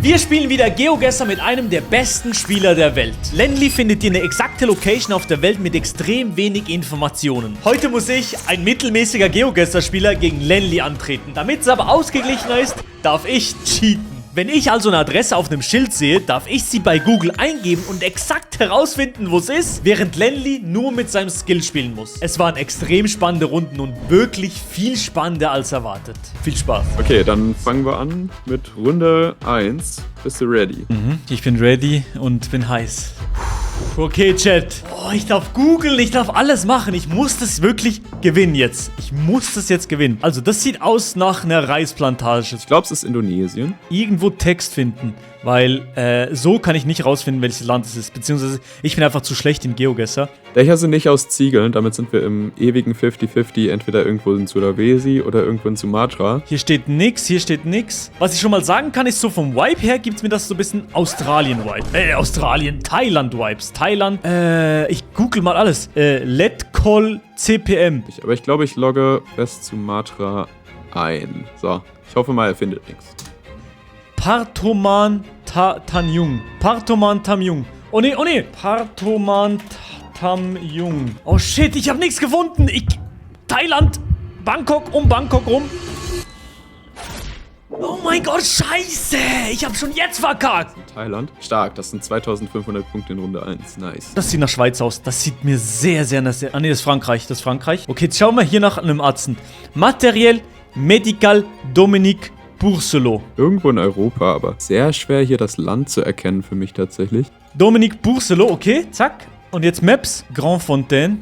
Wir spielen wieder GeoGuessr mit einem der besten Spieler der Welt. Lenly findet dir eine exakte Location auf der Welt mit extrem wenig Informationen. Heute muss ich, ein mittelmäßiger GeoGuessr-Spieler, gegen Lenly antreten. Damit es aber ausgeglichener ist, darf ich cheaten. Wenn ich also eine Adresse auf einem Schild sehe, darf ich sie bei Google eingeben und exakt herausfinden, wo es ist, während Lenly nur mit seinem Skill spielen muss. Es waren extrem spannende Runden und wirklich viel spannender als erwartet. Viel Spaß. Okay, dann fangen wir an mit Runde 1. Bist du ready? Ich bin ready und bin heiß. Okay, Chat. Oh, ich darf googeln, ich darf alles machen. Ich muss das wirklich gewinnen jetzt. Ich muss das jetzt gewinnen. Also, das sieht aus nach einer Reisplantage. Ich glaube, es ist Indonesien. Irgendwo Text finden, weil so kann ich nicht rausfinden, welches Land es ist. Beziehungsweise, ich bin einfach zu schlecht in GeoGuessr. Dächer sind nicht aus Ziegeln, damit sind wir im ewigen 50-50, entweder irgendwo in Sulawesi oder irgendwo in Sumatra. Hier steht nix, hier steht nix. Was ich schon mal sagen kann, ist so vom Vibe her gibt es mir das so ein bisschen Australien-Vibe. Thailand-Vibes. Thailand, ich google mal alles. Letkol CPM. Aber ich glaube, ich logge West Sumatra ein. So, ich hoffe mal, er findet nichts. Partoman Tamjung. Partoman Tamjung. Oh nee. Partoman Tamjung. Oh shit, ich habe nichts gefunden. Thailand. Bangkok rum. Oh mein Gott, scheiße. Ich habe schon jetzt verkackt. Thailand. Stark, das sind 2500 Punkte in Runde 1. Nice. Das sieht nach Schweiz aus. Das sieht mir sehr, sehr nach... Ah nee, das ist Frankreich. Okay, jetzt schauen wir hier nach einem Arzt. Materiel Medical Dominique Bourselot. Irgendwo in Europa, aber sehr schwer hier das Land zu erkennen für mich tatsächlich. Dominique Bourselot, okay, zack. Und jetzt Maps, Grandfontaine.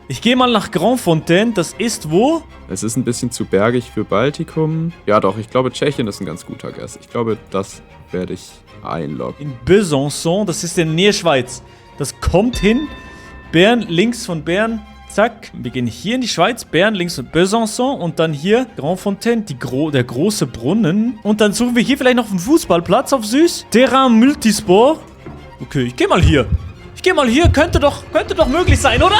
Ich gehe mal nach Grandfontaine, das ist wo? Es ist ein bisschen zu bergig für Baltikum. Ja doch, ich glaube Tschechien ist ein ganz guter Guess. Ich glaube, das werde ich einloggen. In Besançon, das ist in der Nähe Schweiz. Das kommt hin. Bern, links von Bern. Zack, wir gehen hier in die Schweiz, Bern, links von Besançon und dann hier Grandfontaine, der große Brunnen. Und dann suchen wir hier vielleicht noch einen Fußballplatz auf süß. Terrain Multisport. Okay, ich gehe mal hier. Könnte doch möglich sein, oder?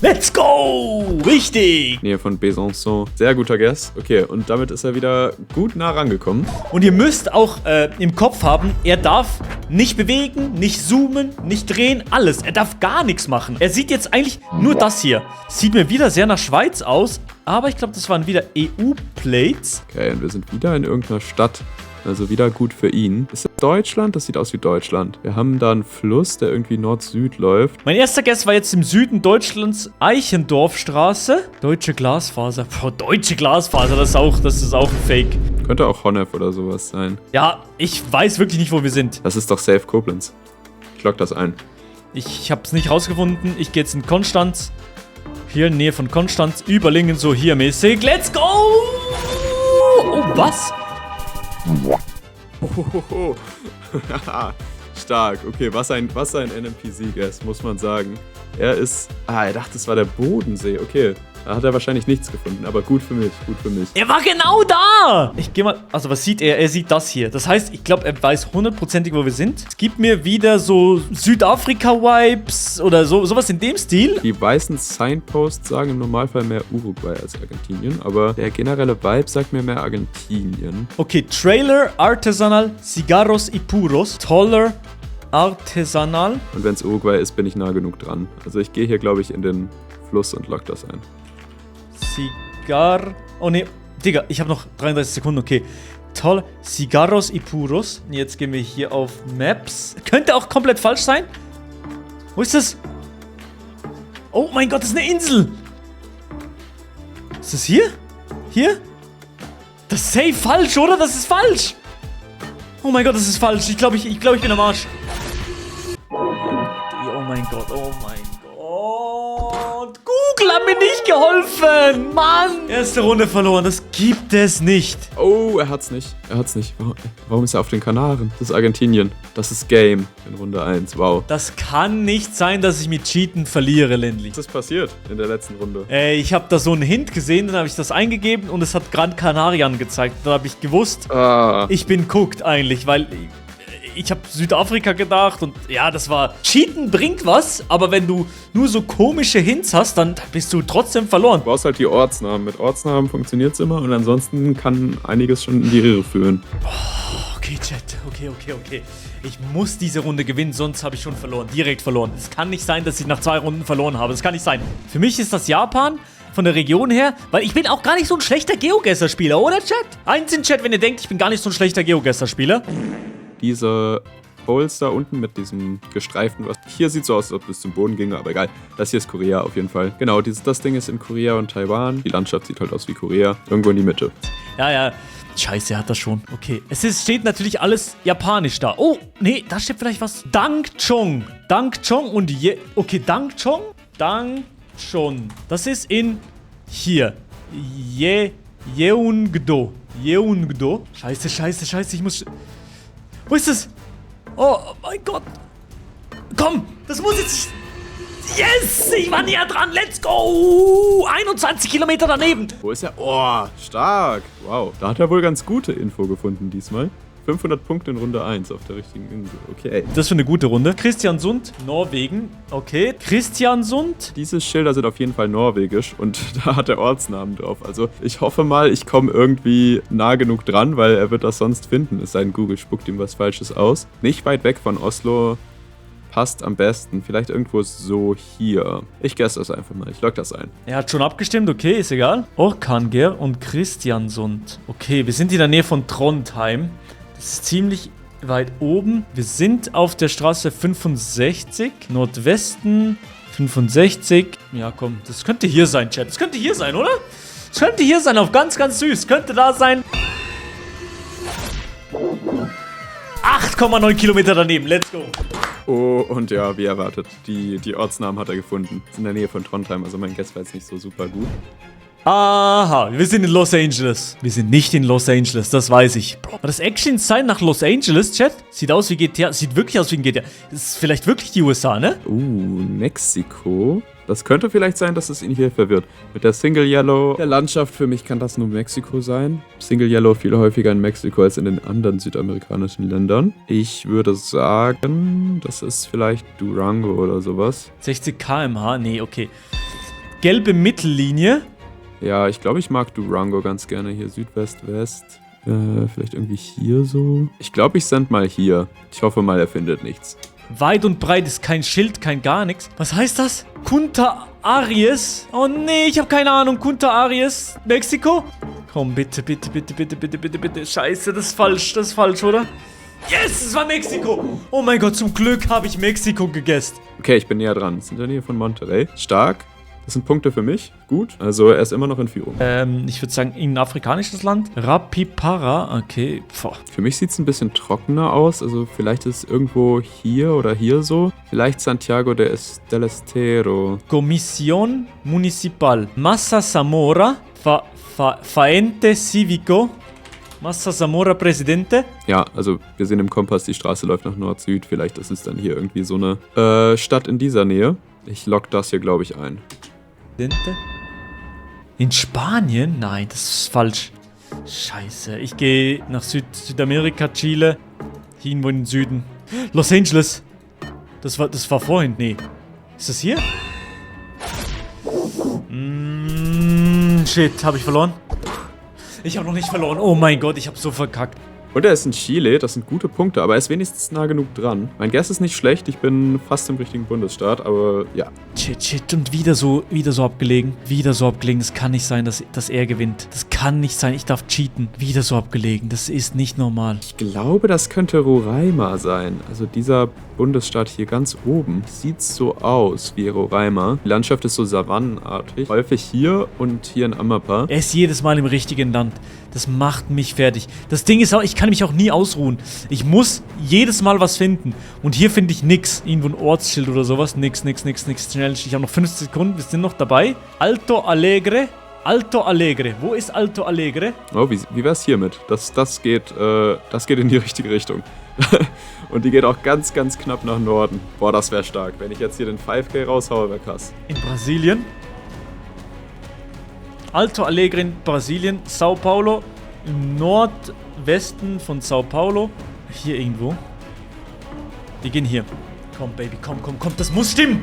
Let's go! Richtig! Nähe von Besançon. Sehr guter Guess. Okay, und damit ist er wieder gut nah rangekommen. Und ihr müsst auch im Kopf haben, er darf nicht bewegen, nicht zoomen, nicht drehen, alles. Er darf gar nichts machen. Er sieht jetzt eigentlich nur das hier. Sieht mir wieder sehr nach Schweiz aus, aber ich glaube, das waren wieder EU-Plates. Okay, und wir sind wieder in irgendeiner Stadt. Also wieder gut für ihn. Ist das Deutschland? Das sieht aus wie Deutschland. Wir haben da einen Fluss, der irgendwie Nord-Süd läuft. Mein erster Guess war jetzt im Süden Deutschlands, Eichendorfstraße. Deutsche Glasfaser. Boah, Deutsche Glasfaser, das ist auch ein Fake. Könnte auch Honnef oder sowas sein. Ja, ich weiß wirklich nicht, wo wir sind. Das ist doch safe Koblenz. Ich log das ein. Ich hab's nicht rausgefunden. Ich gehe jetzt in Konstanz. Hier in Nähe von Konstanz. Überlingen so hier mäßig. Let's go! Oh, was? Oh. Stark. Okay, was ein NMPC-Guess, muss man sagen. Er dachte, es war der Bodensee. Okay, da hat er wahrscheinlich nichts gefunden, aber gut für mich. Er war genau da! Ich gehe mal, also was sieht er? Er sieht das hier. Das heißt, ich glaube, er weiß hundertprozentig, wo wir sind. Es gibt mir wieder so Südafrika-Vibes oder sowas in dem Stil. Die weißen Signposts sagen im Normalfall mehr Uruguay als Argentinien, aber der generelle Vibe sagt mir mehr Argentinien. Okay, Trailer Artesanal Cigarros y Puros. Toller Artesanal. Und wenn es Uruguay ist, bin ich nah genug dran. Also ich gehe hier, glaube ich, in den Fluss und log das ein. Oh ne, Digga, ich habe noch 33 Sekunden, okay. Toll, Cigarros y Puros. Jetzt gehen wir hier auf Maps. Könnte auch komplett falsch sein. Wo ist das? Oh mein Gott, das ist eine Insel. Ist das hier? Hier? Das ist safe falsch, oder? Das ist falsch. Oh mein Gott, das ist falsch. Ich glaube, ich bin am Arsch. Oh mein Gott. Google hat mir nicht geholfen. Mann. Erste Runde verloren. Das gibt es nicht. Oh, er hat's nicht. Warum ist er auf den Kanaren? Das ist Argentinien. Das ist Game in Runde 1. Wow. Das kann nicht sein, dass ich mit Cheaten verliere, Lenly. Was ist passiert in der letzten Runde? Ich habe da so einen Hint gesehen, dann habe ich das eingegeben und es hat Gran Canaria angezeigt. Dann habe ich gewusst, ich bin cooked eigentlich, weil ich habe Südafrika gedacht und ja, das war... Cheaten bringt was, aber wenn du nur so komische Hints hast, dann bist du trotzdem verloren. Du brauchst halt die Ortsnamen. Mit Ortsnamen funktioniert es immer und ansonsten kann einiges schon in die Irre führen. Okay, Chat. Okay. Ich muss diese Runde gewinnen, sonst habe ich schon verloren. Direkt verloren. Es kann nicht sein, dass ich nach 2 Runden verloren habe. Das kann nicht sein. Für mich ist das Japan von der Region her, weil ich bin auch gar nicht so ein schlechter Geogesser-Spieler, oder, Chat? Eins in Chat, wenn ihr denkt, ich bin gar nicht so ein schlechter Geogesser-Spieler. Diese Holes da unten mit diesem gestreiften, was hier sieht so aus, als ob es zum Boden ginge, aber egal. Das hier ist Korea auf jeden Fall. Genau, das Ding ist in Korea und Taiwan. Die Landschaft sieht halt aus wie Korea. Irgendwo in die Mitte. Ja. Scheiße, er hat das schon. Okay. Steht natürlich alles japanisch da. Oh, nee, da steht vielleicht was. Dangchong. Dangchong und okay, Dangchong. Dangchong. Das ist in hier. Yeongdo. Scheiße, ich muss... Wo ist das? Oh mein Gott. Komm, das muss jetzt... Yes, ich war näher dran. Let's go. 21 Kilometer daneben. Wo ist er? Oh, stark. Wow, da hat er wohl ganz gute Info gefunden diesmal. 500 Punkte in Runde 1 auf der richtigen Insel. Okay. Das ist für eine gute Runde. Kristiansund, Norwegen. Okay. Kristiansund. Diese Schilder sind auf jeden Fall norwegisch und da hat er Ortsnamen drauf. Also ich hoffe mal, ich komme irgendwie nah genug dran, weil er wird das sonst finden. Es sei denn, Google spuckt ihm was Falsches aus. Nicht weit weg von Oslo. Passt am besten. Vielleicht irgendwo so hier. Ich guesse das einfach mal. Ich log das ein. Er hat schon abgestimmt. Okay, ist egal. Orkanger und Kristiansund. Okay, wir sind in der Nähe von Trondheim. Das ist ziemlich weit oben. Wir sind auf der Straße 65. Nordwesten 65. Ja, komm. Das könnte hier sein, Chat. Das könnte hier sein, oder? Das könnte hier sein. Auf ganz, ganz süß. Könnte da sein. 8,9 Kilometer daneben. Let's go. Oh, und ja, wie erwartet, die Ortsnamen hat er gefunden. Ist in der Nähe von Trondheim, also mein Guess war jetzt nicht so super gut. Aha, wir sind in Los Angeles. Wir sind nicht in Los Angeles, das weiß ich. Bro, aber das Action-Sign nach Los Angeles, Chat, sieht aus wie GTA. Sieht wirklich aus wie ein GTA. Das ist vielleicht wirklich die USA, ne? Mexiko. Das könnte vielleicht sein, dass es ihn hier verwirrt. Mit der Single Yellow der Landschaft, für mich kann das nur Mexiko sein. Single Yellow viel häufiger in Mexiko als in den anderen südamerikanischen Ländern. Ich würde sagen, das ist vielleicht Durango oder sowas. 60 km/h? Nee, okay. Gelbe Mittellinie. Ja, ich glaube, ich mag Durango ganz gerne. Hier Südwest-West. Vielleicht irgendwie hier so. Ich glaube, ich sende mal hier. Ich hoffe mal, er findet nichts. Weit und breit ist kein Schild, kein gar nichts. Was heißt das? Punta Aries. Oh nee, ich habe keine Ahnung. Punta Aries, Mexiko? Komm, bitte. Scheiße, das ist falsch, oder? Yes, es war Mexiko. Oh mein Gott, zum Glück habe ich Mexiko gegessen. Okay, ich bin näher dran. Das ist in der Nähe von Monterrey. Stark. Das sind Punkte für mich. Gut. Also er ist immer noch in Führung. Ich würde sagen, ein afrikanisches Land. Rapipara. Okay. Boah. Für mich sieht es ein bisschen trockener aus. Also vielleicht ist es irgendwo hier oder hier so. Vielleicht Santiago del Estero. Comisión Municipal. Massa Zamora. Faente Civico. Massa Zamora Presidente. Ja, also wir sehen im Kompass, die Straße läuft nach Nord-Süd. Vielleicht ist es dann hier irgendwie so eine Stadt in dieser Nähe. Ich log das hier, glaube ich, ein. In Spanien? Nein, das ist falsch. Scheiße. Ich gehe nach Südamerika, Chile. Hier irgendwo in den Süden. Los Angeles. Das war vorhin. Nee. Ist das hier? Shit. Habe ich verloren? Ich habe noch nicht verloren. Oh mein Gott, ich habe so verkackt. Und er ist in Chile, das sind gute Punkte, aber er ist wenigstens nah genug dran. Mein Guess ist nicht schlecht, ich bin fast im richtigen Bundesstaat, aber ja. Shit, und wieder so abgelegen. Das kann nicht sein, dass er gewinnt. Das kann nicht sein, ich darf cheaten. Wieder so abgelegen, das ist nicht normal. Ich glaube, das könnte Roraima sein. Also dieser Bundesstaat hier ganz oben. Sieht so aus wie Roraima. Die Landschaft ist so savannenartig. Häufig hier und hier in Amapá. Er ist jedes Mal im richtigen Land. Das macht mich fertig. Das Ding ist auch, ich kann mich auch nie ausruhen. Ich muss jedes Mal was finden. Und hier finde ich nix. Irgendwo ein Ortsschild oder sowas. Nix. Schnell. Ich habe noch 50 Sekunden. Wir sind noch dabei. Alto Alegre. Wo ist Alto Alegre? Oh, wie wär's hiermit? Das geht in die richtige Richtung. Und die geht auch ganz, ganz knapp nach Norden. Boah, das wäre stark. Wenn ich jetzt hier den 5K raushaue, wäre krass. In Brasilien. Alto Alegre in Brasilien. Sao Paulo. Im Nordwesten von Sao Paulo. Hier irgendwo. Die gehen hier. Komm, Baby, komm. Das muss stimmen.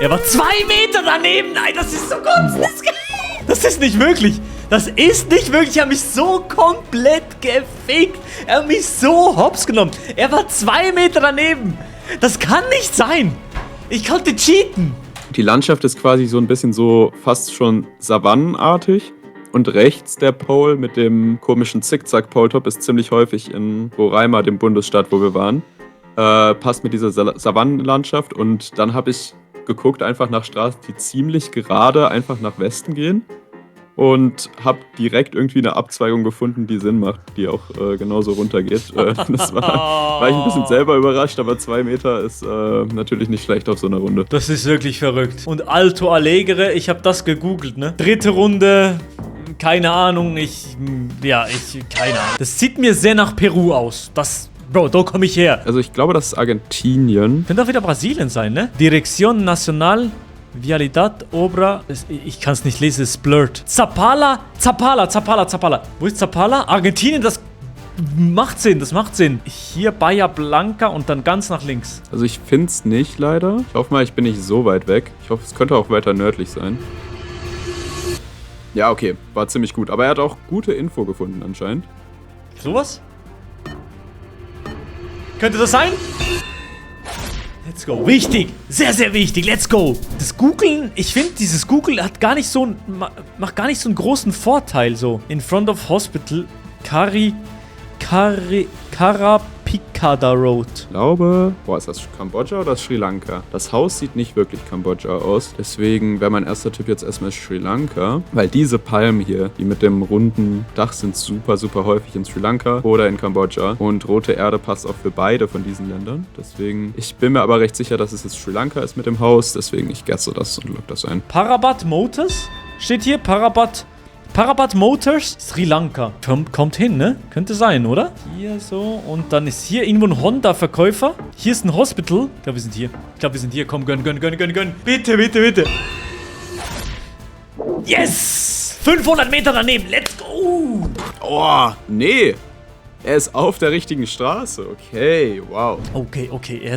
Er war 2 Meter daneben. Nein, das ist so gut. Das ist nicht möglich. Das ist nicht möglich. Er hat mich so komplett gefickt. Er hat mich so hops genommen. Er war 2 Meter daneben. Das kann nicht sein. Ich konnte cheaten. Die Landschaft ist quasi so ein bisschen so fast schon savannenartig. Und rechts der Pole mit dem komischen Zickzack-Pole-Top ist ziemlich häufig in Roraima, dem Bundesstaat, wo wir waren. Passt mit dieser Savannenlandschaft. Und dann habe ich geguckt, einfach nach Straßen, die ziemlich gerade einfach nach Westen gehen. Und habe direkt irgendwie eine Abzweigung gefunden, die Sinn macht, die auch genauso runtergeht. Das war ich ein bisschen selber überrascht, aber 2 Meter ist natürlich nicht schlecht auf so einer Runde. Das ist wirklich verrückt. Und Alto Alegre, ich habe das gegoogelt, ne? 3. Runde, keine Ahnung, keine Ahnung. Das sieht mir sehr nach Peru aus. Bro, da komme ich her. Also ich glaube, das ist Argentinien. Könnte auch wieder Brasilien sein, ne? Dirección Nacional Vialidad Obra. Ich kann es nicht lesen, es ist blurred. Zapala. Wo ist Zapala? Argentinien, das macht Sinn, Hier Bahia Blanca und dann ganz nach links. Also ich finde es nicht, leider. Ich hoffe mal, ich bin nicht so weit weg. Ich hoffe, es könnte auch weiter nördlich sein. Ja, okay, war ziemlich gut. Aber er hat auch gute Info gefunden anscheinend. Sowas? Könnte das sein? Let's go. Wichtig. Sehr, sehr wichtig. Let's go. Das Googlen, ich finde, dieses Google macht gar nicht so einen großen Vorteil so. In front of hospital, Karapikada Road. Ich glaube, ist das Kambodscha oder Sri Lanka? Das Haus sieht nicht wirklich Kambodscha aus. Deswegen wäre mein erster Tipp jetzt erstmal Sri Lanka. Weil diese Palmen hier, die mit dem runden Dach sind super, super häufig in Sri Lanka oder in Kambodscha. Und rote Erde passt auch für beide von diesen Ländern. Deswegen, ich bin mir aber recht sicher, dass es jetzt Sri Lanka ist mit dem Haus. Deswegen, ich guesse das und log das ein. Parabat Motors? Steht hier Parabat Motors, Sri Lanka. Kommt hin, ne? Könnte sein, oder? Hier so. Und dann ist hier irgendwo ein Honda-Verkäufer. Hier ist ein Hospital. Ich glaube, wir sind hier. Komm, gönn. Bitte. Yes! 500 Meter daneben. Let's go! Oh, nee. Er ist auf der richtigen Straße. Okay, wow. Okay.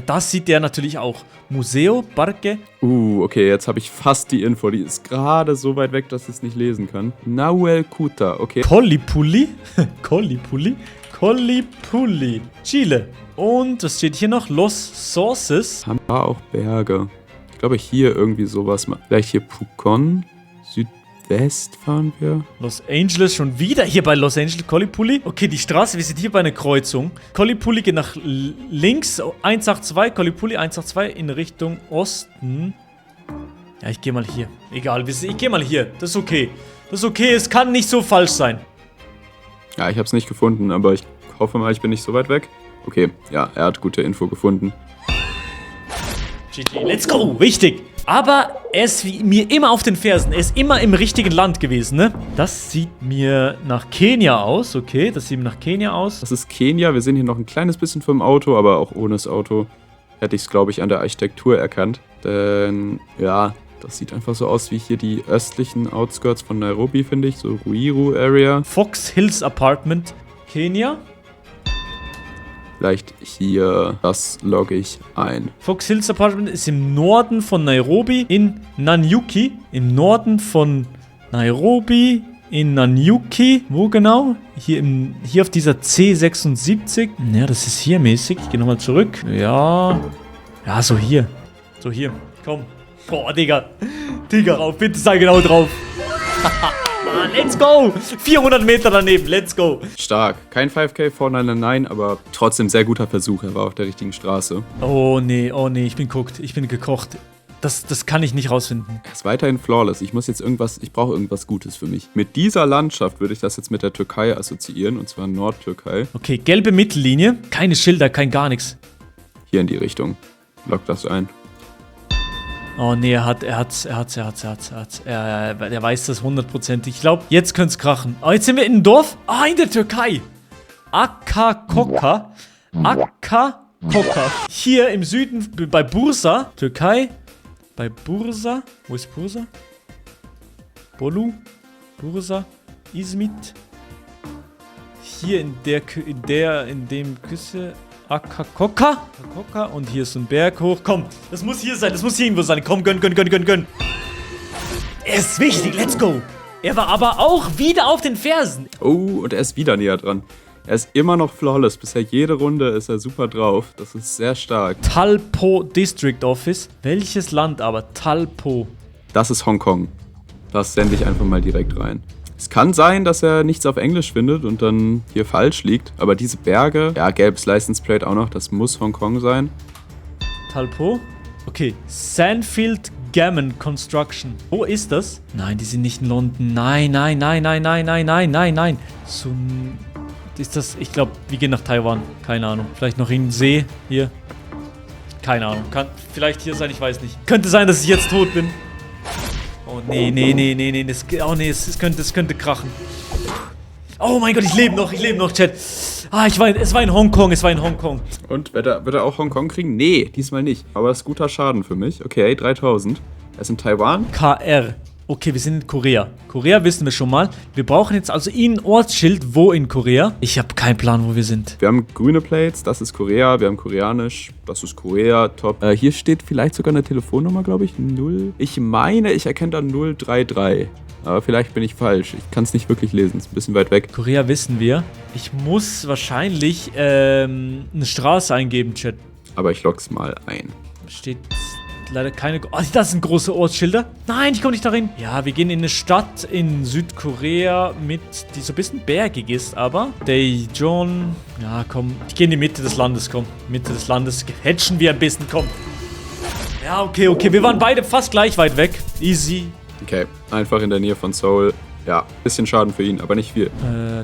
Das sieht der natürlich auch. Museo Parque. Okay, jetzt habe ich fast die Info. Die ist gerade so weit weg, dass ich es nicht lesen kann. Nahuel Kuta, okay. Collipulli. Chile. Und was steht hier noch? Los Sauces. Haben wir auch Berge. Ich glaube, hier irgendwie sowas. Vielleicht hier Pucón. Südwest fahren wir. Los Angeles schon wieder. Hier bei Los Angeles, Collipulli. Okay, die Straße, wir sind hier bei einer Kreuzung. Collipulli geht nach links. 182, Collipulli 182 in Richtung Osten. Ja, ich gehe mal hier. Egal, ich gehe mal hier. Das ist okay. Es kann nicht so falsch sein. Ja, ich habe es nicht gefunden, aber ich hoffe mal, ich bin nicht so weit weg. Okay, ja, er hat gute Info gefunden. GG, let's go. Wichtig. Aber er ist mir immer auf den Fersen. Er ist immer im richtigen Land gewesen, ne? Das sieht mir nach Kenia aus. Okay, das sieht mir nach Kenia aus. Das ist Kenia. Wir sehen hier noch ein kleines bisschen vom Auto, aber auch ohne das Auto hätte ich es, glaube ich, an der Architektur erkannt. Denn, ja, das sieht einfach so aus wie hier die östlichen Outskirts von Nairobi, finde ich. So Ruiru-Area. Fox Hills Apartment, Kenia. Vielleicht hier, das logge ich ein. Fox Hills Apartment ist im Norden von Nairobi in Nanyuki. Im Norden von Nairobi in Nanyuki. Wo genau? Hier auf dieser C76. Ja, das ist hier mäßig. Ich gehe nochmal zurück. Ja, so hier. Komm. Boah, Digga. Drauf. Bitte sei genau drauf. Let's go! 400 Meter daneben, let's go! Stark. Kein 5K 499, aber trotzdem sehr guter Versuch. Er war auf der richtigen Straße. Oh nee, ich bin gekocht. Das kann ich nicht rausfinden. Er ist weiterhin flawless. Ich brauche irgendwas Gutes für mich. Mit dieser Landschaft würde ich das jetzt mit der Türkei assoziieren, und zwar Nordtürkei. Okay, gelbe Mittellinie. Keine Schilder, kein gar nichts. Hier in die Richtung. Log das ein. Oh nee, er weiß das 100%. Ich glaube, jetzt könnte es krachen. Oh, jetzt sind wir in einem Dorf. In der Türkei. Akakoka. Hier im Süden bei Bursa. Türkei. Bei Bursa. Wo ist Bursa? Bolu. Bursa. Izmit. hier in dem Küsse. Akakoka. Und hier ist so ein Berg hoch. Komm, das muss hier sein. Das muss hier irgendwo sein. Komm, gönn. Er ist wichtig. Let's go. Er war aber auch wieder auf den Fersen. Oh, und er ist wieder näher dran. Er ist immer noch flawless. Bisher jede Runde ist er super drauf. Das ist sehr stark. Talpo District Office. Welches Land aber? Talpo. Das ist Hongkong. Das sende ich einfach mal direkt rein. Es kann sein, dass er nichts auf Englisch findet und dann hier falsch liegt. Aber diese Berge, ja, gelbes License Plate auch noch, das muss Hongkong sein. Talpo? Okay. Sandfield Gammon Construction. Wo ist das? Nein, die sind nicht in London. Nein. So ist das, ich glaube, wir gehen nach Taiwan. Keine Ahnung. Vielleicht noch in den See hier. Keine Ahnung. Kann vielleicht hier sein, ich weiß nicht. Könnte sein, dass ich jetzt tot bin. Oh, nee. Es könnte krachen. Oh mein Gott, ich lebe noch, Chat. Es war in Hongkong. Und wird er auch Hongkong kriegen? Nee, diesmal nicht. Aber das ist guter Schaden für mich. Okay, 3000. Er ist in Taiwan. KR. Okay, wir sind in Korea. Korea wissen wir schon mal. Wir brauchen jetzt also ein Ortsschild. Wo in Korea? Ich habe keinen Plan, wo wir sind. Wir haben grüne Plates, das ist Korea. Wir haben Koreanisch, das ist Korea, top. Hier steht vielleicht sogar eine Telefonnummer, glaube ich. 0. Ich meine, ich erkenne da 033. Aber vielleicht bin ich falsch. Ich kann es nicht wirklich lesen. Ist ein bisschen weit weg. Korea wissen wir. Ich muss wahrscheinlich eine Straße eingeben, Chat. Aber ich log's mal ein. Steht leider keine... Oh, das sind große Ortsschilder. Nein, ich komme nicht darin. Ja, wir gehen in eine Stadt in Südkorea die so ein bisschen bergig ist, aber... Daejeon... Ja, komm. Ich gehe in die Mitte des Landes, komm. Mitte des Landes. Hatchen wir ein bisschen, komm. Ja, okay. Wir waren beide fast gleich weit weg. Easy. Okay, einfach in der Nähe von Seoul. Ja, bisschen Schaden für ihn, aber nicht viel.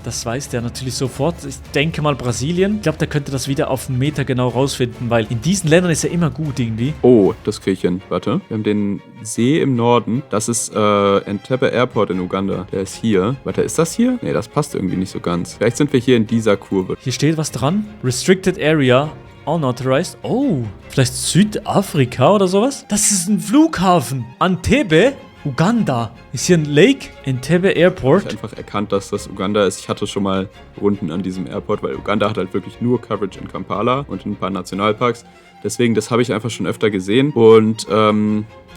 Das weiß der natürlich sofort. Ich denke mal Brasilien. Ich glaube, der könnte das wieder auf einen Meter genau rausfinden, weil in diesen Ländern ist er immer gut irgendwie. Oh, das kriege ich hin. Warte. Wir haben den See im Norden. Das ist Entebbe Airport in Uganda. Der ist hier. Warte, ist das hier? Nee, das passt irgendwie nicht so ganz. Vielleicht sind wir hier in dieser Kurve. Hier steht was dran. Restricted Area. Unauthorized. Oh, vielleicht Südafrika oder sowas? Das ist ein Flughafen. Entebbe? Uganda. Ist hier ein Lake? Entebbe Airport. Ich habe einfach erkannt, dass das Uganda ist. Ich hatte schon mal Runden an diesem Airport, weil Uganda hat halt wirklich nur Coverage in Kampala und in ein paar Nationalparks. Deswegen, das habe ich einfach schon öfter gesehen. Und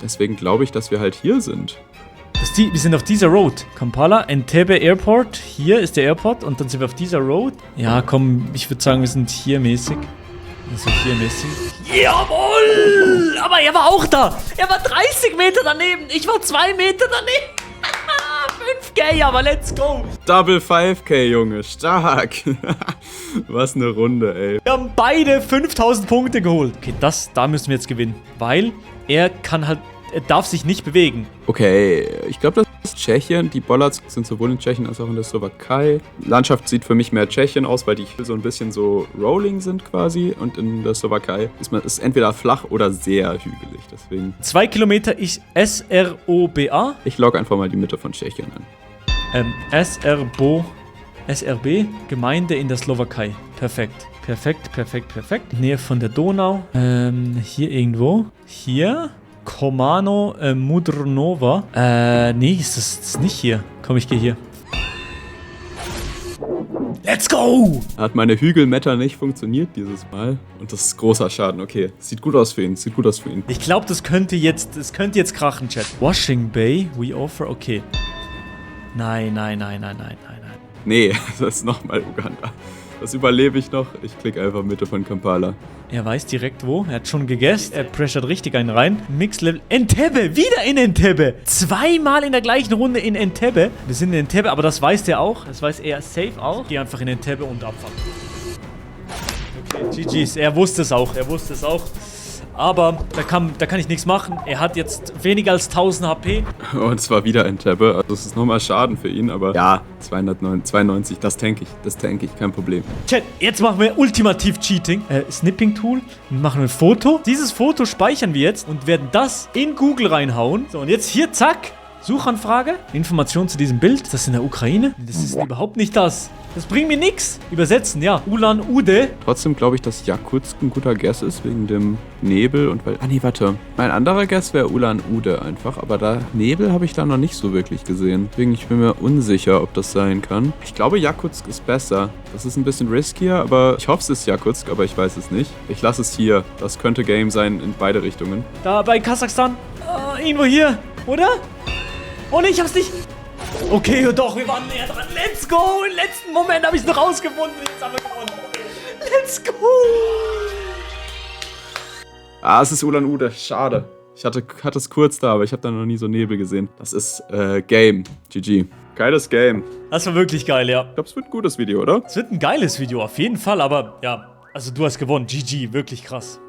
deswegen glaube ich, dass wir halt hier sind. Wir sind auf dieser Road. Kampala, Entebbe Airport. Hier ist der Airport und dann sind wir auf dieser Road. Ja, komm, ich würde sagen, wir sind hier mäßig. Also hier mäßig. Jawohl! Aber er war auch da. Er war 30 Meter daneben. Ich war 2 Meter daneben. 5K, aber let's go. Double 5K, Junge. Stark. Was eine Runde, ey. Wir haben beide 5000 Punkte geholt. Okay, da müssen wir jetzt gewinnen. Weil er darf sich nicht bewegen. Okay, ich glaube, das ist Tschechien. Die Bollards sind sowohl in Tschechien als auch in der Slowakei. Landschaft sieht für mich mehr Tschechien aus, weil die so ein bisschen so rolling sind quasi. Und in der Slowakei ist entweder flach oder sehr hügelig. Deswegen 2 Kilometer ist SROBA. Ich logge einfach mal die Mitte von Tschechien an. SRB, Gemeinde in der Slowakei. Perfekt. Nähe von der Donau. Hier irgendwo. Hier. Komano Mudrnova. Nee, ist das nicht hier. Komm, ich gehe hier. Let's go! Hat meine Hügelmetter nicht funktioniert dieses Mal. Und das ist großer Schaden. Okay, sieht gut aus für ihn. Ich glaube, das könnte jetzt krachen, Chat. Washing Bay, we offer, okay. Nein. Nee, das ist nochmal Uganda. Das überlebe ich noch. Ich klicke einfach Mitte von Kampala. Er weiß direkt wo. Er hat schon gegessen. Er pressured richtig einen rein. Mix-Level. Entebbe! Wieder in Entebbe! 2-mal in der gleichen Runde in Entebbe. Wir sind in Entebbe, aber das weiß der auch. Das weiß er safe auch. Ich gehe einfach in Entebbe und abfahren. Okay, GG's. Er wusste es auch. Aber da kann ich nichts machen. Er hat jetzt weniger als 1000 HP. Und zwar wieder Entebbe. Also es ist nochmal Schaden für ihn, aber ja, 292, das tank ich, kein Problem. Chat, jetzt machen wir ultimativ Cheating. Snipping Tool. Und machen wir ein Foto. Dieses Foto speichern wir jetzt und werden das in Google reinhauen. So, und jetzt hier, zack. Suchanfrage. Informationen zu diesem Bild. Ist das in der Ukraine? Das ist überhaupt nicht das. Das bringt mir nix. Übersetzen, ja. Ulan-Ude. Trotzdem glaube ich, dass Jakutsk ein guter Guess ist, wegen dem Nebel und weil... Ah nee, warte. Mein anderer Guess wäre Ulan-Ude einfach, aber da Nebel habe ich da noch nicht so wirklich gesehen. Deswegen ich bin mir unsicher, ob das sein kann. Ich glaube, Jakutsk ist besser. Das ist ein bisschen riskier, aber ich hoffe, es ist Jakutsk, aber ich weiß es nicht. Ich lasse es hier. Das könnte Game sein in beide Richtungen. Da bei Kasachstan. Irgendwo hier, oder? Oh ne, ich hab's nicht. Okay, doch, wir waren näher dran. Let's go. Im letzten Moment habe ich es noch rausgefunden. Jetzt haben wir gewonnen. Let's go. Ah, es ist Ulan-Ude. Schade. Ich hatte es kurz da, aber ich habe da noch nie so Nebel gesehen. Das ist Game. GG. Geiles Game. Das war wirklich geil, ja. Ich glaube, es wird ein gutes Video, oder? Es wird ein geiles Video, auf jeden Fall. Aber ja, also du hast gewonnen. GG, wirklich krass.